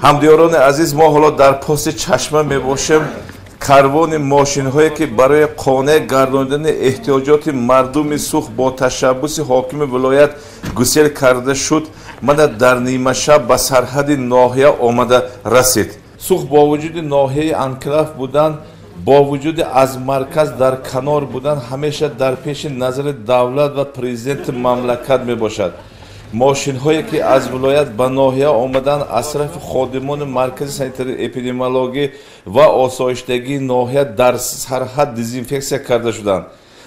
Ҳамдиёрони азиз, мо ҳоло дар пости чашма мебошем. Карвони мошинҳое ки барои қонеъ гардонидани эҳтиёҷоти мардуми Суғд бо ташаббуси ҳокими вилоят гусел карда шуд, мана дар нимашаб ба сарҳади ноҳия омада расид. Суғд бо вуҷуди ноҳияи анклав будан, бо вуҷуди аз марказ дар канор будан, ҳамеша дар пеши назари давлат ва президенти мамлакат мебошад. Мошинҳое ки аз вилоят ба ноҳия омаданд, аз тарафи ходимони маркази санитарии эпидемиологӣ ва осоиштагии ноҳия дар сарҳад дезинфексия карда шуданд.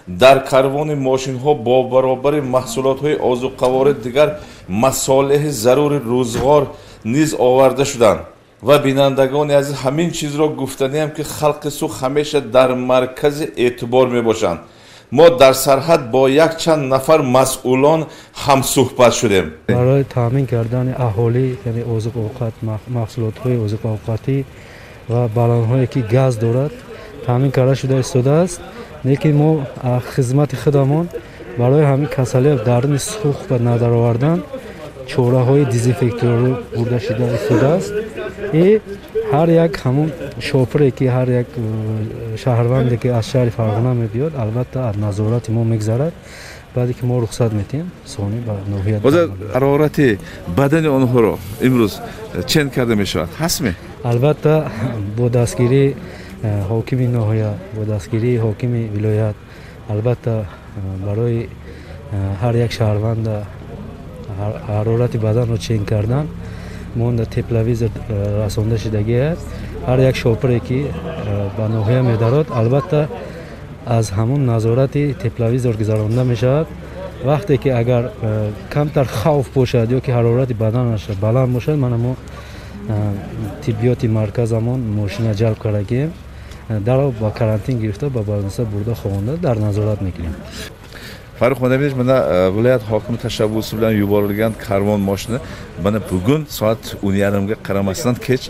Дар карвони мошинҳо бо баробари маҳсулотҳои озуқаворӣ дигар масолеҳи зарури рӯзғор низ оварда шуданд. Ва бинандагони азиз, ҳамин чизро гуфтаниам ки халқи Суғд ҳамеша дар маркази эътибор мебошанд. Мо дар сарҳад бо якчанд нафар масъулон ҳамсӯҳбат шудем. Барои таъмин кардани аҳолӣ, яъне озуқ-овқат, маҳсулотҳои озуқ-овқатӣ ва баллонҳое ки газ дорад, таъмин карда шуда истодааст. Лекин мо хизмати худамон барои ҳамин касалиҳо даруни Суғд ба надаровардан чораҳои дезинфекторӣ бурда шуда истодааст. И ҳар як ҳамун шофире ки ҳар як шаҳрванде ки аз шаҳри Фарғона мебиёд, албатта аз назорати мо мегзарад. Баъде ки мо рухсат медиҳем, сони ба ноҳия. Ҳозир ҳарорати бадани онҳоро имрӯз чен карда мешавад, ҳастме? Албатта, бо дастгирии ҳокими ноҳия, бо дастгирии ҳокими вилоят, албатта барои ҳар як шаҳрванда ҳарорати баданро чен кардан монда тепловизор расонда шудагӣ аст. Ҳар як шофире ки ба ноҳия медарод, албатта аз ҳамун назорати тепловизор гузаронда мешавад. Вақте ки агар камтар хавф бошад ё ки ҳарорати баданаш баланд бошад, мана мо тиббиёти марказамон мошина ҷалб кардагием, дарро ба карантин гирифта, ба больница бурда ховонда дар назорат мекунем. Farruh Madamovich, mana viloyat hokimi tashabbusi bilan yuborilgan karvon moshina mana bugun soat 10:30ga qaramasdan kech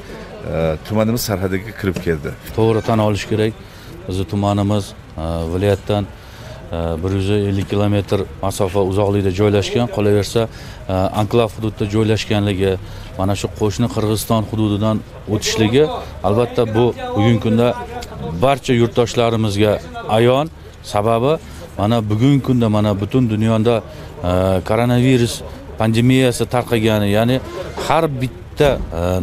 tumanimiz sarhadiga kirib keldi. To'g'ri tan olish kerak, bizni tumanimiz viloyatdan 150 kilometr masofa uzoqlikda joylashgan, qolaversa anklav hududda joylashganligi, mana shu qo'shni Qirg'iziston hududidan o'tishligi albatta bu bugungi kunda barcha yurtdoshlarimizga ayon. Sababi mana bugungi kunda mana butun dunyoda koronavirus pandemiyasi tarqagani, ya'ni har bitta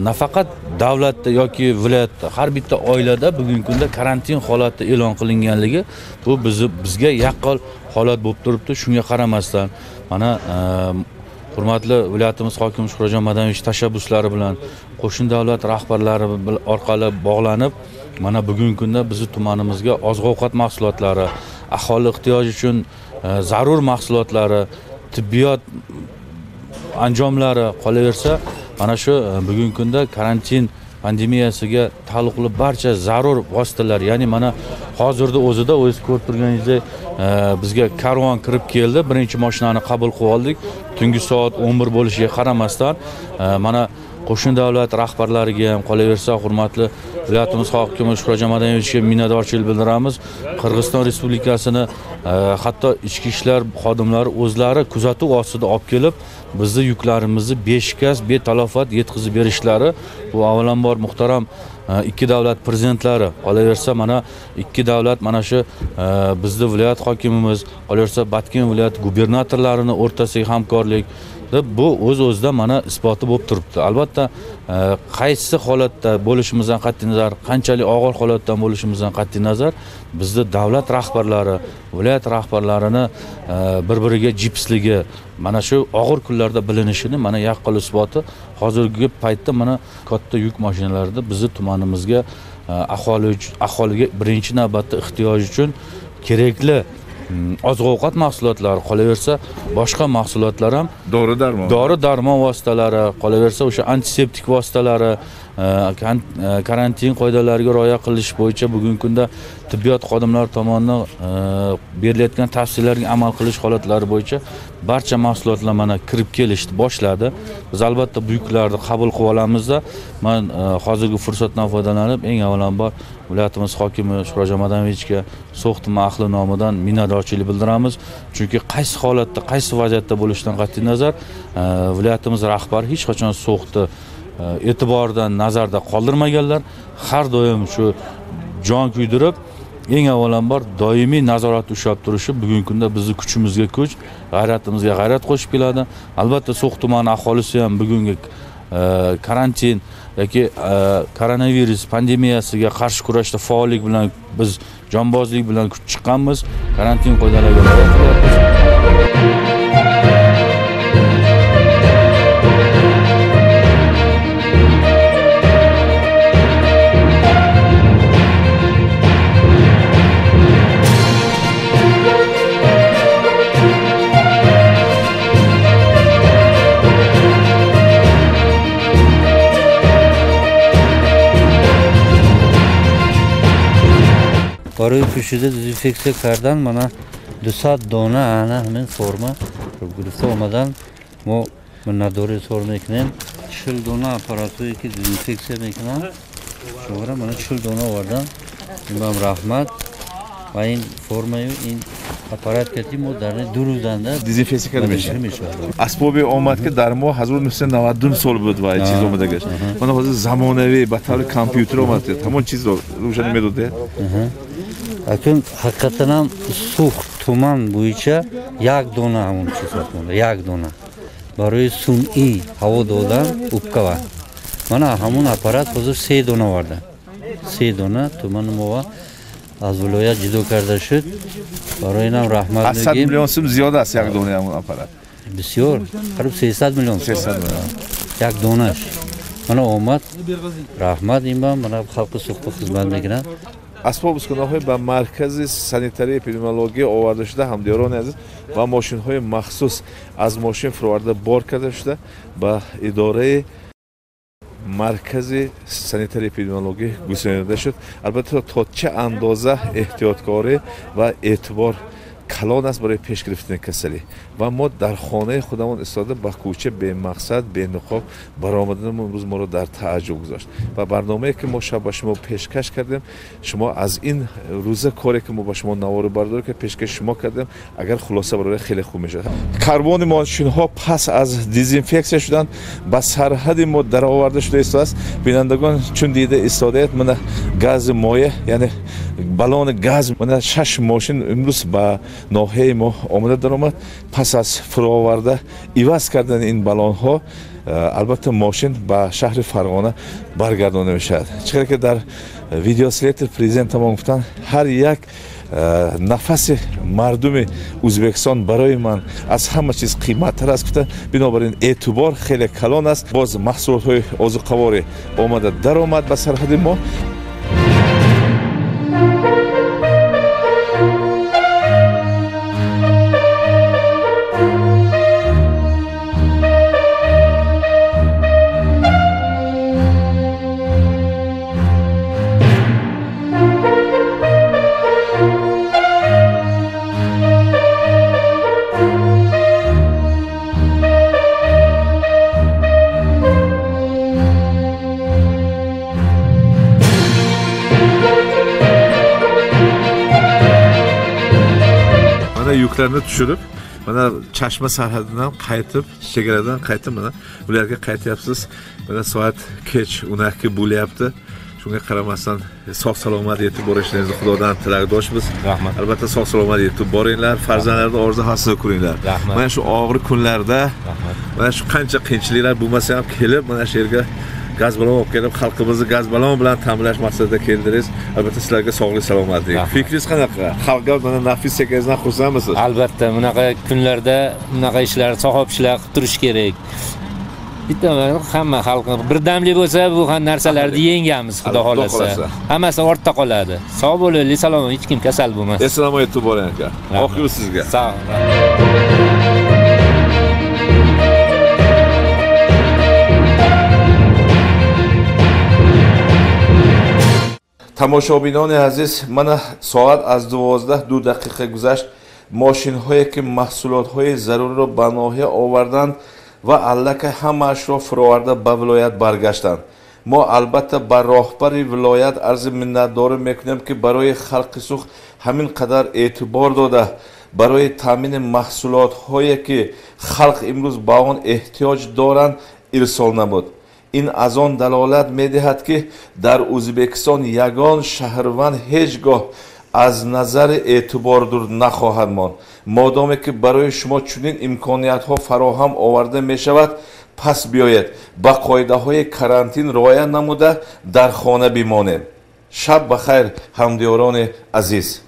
nafaqat davlatda yoki viloyatda, har bitta oilada bugungi kunda karantin holati e'lon qilinganligi bu bizga yaqqol holat bo'lib turibdi. Shunga qaramasdan mana hurmatli viloyatimiz hokimi Shuhratjon Madamovich tashabbuslari bilan qo'shni davlat rahbarlari orqali bog'lanib, mana bugungi kunda bizni tumanimizga oziq-ovqat mahsulotlari, aholi ehtiyoji uchun zarur mahsulotlari, tibbiyot anjomlari, qolaversa mana shu bugungi kunda karantin pandemiyasiga taalluqli barcha zarur vositalar, ya'ni mana hozirda o'zida o'zingiz ko'rib turganingizdek bizga karvon kirib keldi. Birinchi mashinani qabul qilib oldik. Tungi soat 11 bo'lishiga qaramasdan mana qo'shni davlat rahbarlariga ham, qolaversa hurmatli viloyatimiz hokimi Shuhratjon Madamovichga minnatdorchilik bildiramiz. Qirg'iziston Respublikasini hatto ichki ishlar xodimlari o'zlari kuzatuv ostida olib kelib, bizni yuklarimizni beshikast betalofat yetkazib berishlari bu avvalambor muhtaram ikki davlat prezidentlari, qolaversa mana ikki davlat mana shu bizni viloyat hokimimiz, qolaversa Batken viloyati gubernatorlarini o'rtasidagi hamkorlik deb bu o'z-o'zidan mana isboti bo'lib turibdi. Albatta qaysi holatda bo'lishimizdan qat'iy nazar, qanchalik og'ir holatdan bo'lishimizdan qat'iy nazar, bizni davlat rahbarlari, viloyat rahbarlarini bir-biriga jipsligi mana shu og'ir kunlarda bilinishini mana yaqqol isboti hozirgi paytda mana katta yuk mashinalarida bizni tumanimizga aholiga birinchi navbatda ehtiyoj uchun kerakli oziq-ovqat mahsulotlari, qolaversa boshqa mahsulotlar ham, dori-darmon vositalari, qolaversa o'sha antiseptik vositalari, karantin qoidalariga rioya qilish bo'yicha bugungi kunda tibbiyot xodimlari tomonidan berilayotgan tavsiyalarga amal qilish holatlari bo'yicha barcha mahsulotlar mana kirib kelishni boshladi. Biz albatta bu yuklarni qabul qilib olamizda. Men hozirgi fursatdan foydalanib eng avvalambor viloyatimiz hokimi Shuhratjon Madamovichga So'x tumani ahli nomidan minnatdorchilik bildiramiz. Chunki qaysi holatda, qaysi vaziyatda bo'lishidan qat'iy nazar, viloyatimiz rahbari hech qachon So'xni e'tibordan nazarda qoldirmaganlar. Har doim shu jon kuydirib, eng avvalambor doimiy nazoratda ushlab turishi bugungi kunda bizni kuchimizga kuch, g'ayratimizga g'ayrat qo'shib keladi. Albatta So'x tumani aholisi ham bugungi karantin yoki koronavirus pandemiyasiga qarshi kurashda faollik bilan biz jonbozlik bilan kuch chiqqanmiz. Karantin qoidalariga rioya qilyapmiz. Барои пӯшида дезинфексия кардан мана 200 дона ана ҳамин форма гирифта омадан. Мо миннатдорӣ изҳор мекунем. 40 дона аппаратҳое ки дезинфексия мекунанд, шумора мана 40 дона овардан. Инам раҳмат. Ва ин формаю ин аппарат ки мо дар 2 рӯзанда дезинфексия карда мешавад. Асбоби омад ки дар мо 1992 сол буд ва чиз омада гашт. Мана ҳозир замонавӣ ба таври компютер омад, ҳамон чизро рӯшан медодед. Акун ҳақиқатан ҳам Сух туман bo'yicha як дона ҳамон чиз монда, як дона барои сунъӣ ҳаво додан упкава. Мана ҳамон аппарат ҳозир 3 дона оварда. 3 дона туман мо аз вилоят ҷудо карда шуд. Барои инам раҳмат мегӯем. 100 миллион сум зиёд аст як дона ҳамон аппарат. Бисёр, қариб 300 миллион. 300 миллион. Як донаш. Мана омад. Раҳмат инам, мана халқи Сух хизмат мекунад. Асбоб ускунаҳои ба маркази санитарии эпидемиология оварда шуда, ҳамдиёрони азиз, ва мошинҳои махсус аз мошин фуроварда бор карда шуда ба идораи маркази санитарии эпидемиология гусаронида шуд. Албатта то чӣ андоза эҳтиёткорӣ ва эътибор калон аст барои пеш гирифтани касалӣ. Ва мо дар хонаи худамон истода ба кӯча бемақсад, бениқоб баромаданамон имрӯз моро дар тааҷҷуб гузошт. Ва барномае ки мо шаб ба шумо пешкаш кардем, шумо аз ин рӯза коре ки мо ба шумо навору бардорӣ ки пешкаш шумо кардем, агар хулоса барои хеле хуб мешавад. Карвони мошинҳо пас аз дезинфексия шудан ба сарҳади мо дароварда шуда истодааст. Бинандагон чун дида истодаед, мана гази моеъ, яъне баллони газ, мана 6 мошин имрӯз ба ноҳияи мо омада даромад. Пас аз фуроварда иваз кардани ин баллонҳо, албатта мошин ба шаҳри Фарғона баргардонда мешавад. Чӣ қадар ки дар видеослети президентамон гуфтанд, ҳар як нафаси мардуми Ӯзбекистон барои ман аз ҳама чиз қиматтар аст гуфта. Бинобар ин эътибор хеле калон аст. Боз маҳсулотҳои озуқаворӣ омада даромад ба сарҳади мо. Yuklarni tushirib, mana Chashma sarhadidan qaytib, chegaradan qaytib, mana ularga qaytyapsiz. Mana soat kech 12 bo'lyapti. Shunga qaramasdan sog' salomat yetib borishingizni Xudodan tilakdoshmiz. Rahmat. Albatta sog' salomat yetib boringlar, farzandlarni orzu hasini ko'ringlar. Mana shu og'ir kunlarda, mana shu qancha qiyinchiliklar bo'lmasa ham kelib, mana shu yerga gaz balon olib kelib, xalqimizni gaz balon bilan ta'minlash maqsadida keldingiz. Albatta sizlarga sog'lik, salomatlik. Fikringiz qanaqa? Xalqqa mana nafis chekingizdan xursandmisiz? Albatta, bunaqa kunlarda bunaqa ishlar, savob ishlar qilib turish kerak. Bitta hamma xalq birdamlik bo'lsa, bu narsalarni yengamiz, Xudo xolasa. Hammasi ortda qoladi. Sog' bo'laylik, salomat, hech kim kasal bo'lmasin. Assalomu alaykum boring aka. Oq yo'l sizga. Sog' bo'ling. Тамошобинони азиз, мана соат аз 12:02 дақиқа гузашт. Мошинҳое ки маҳсулотҳои заруриро ба ноҳия оварданд ва аллакай ҳамаашро фуроварда ба вилоят баргаштанд. Мо албатта ба роҳбари вилоят арзи миннатдорӣ мекунем, ки барои халқи Сух ҳамин қадар эътибор дода, барои таъмини маҳсулотҳое ки халқ имрӯз ба он эҳтиёҷ доранд ирсол намуд. Ин аз он далолат медиҳад, ки дар Ӯзбекистон ягон шаҳрванд ҳеҷ гоҳ аз назари эътибор дур нахоҳад монд. Модоме ки барои шумо чунин имкониятҳо фароҳам оварда мешавад, пас биёед, ба қоидаҳои карантин риоя намуда, дар хона бимонем. Шаб ба хайр, ҳамдиёрони азиз.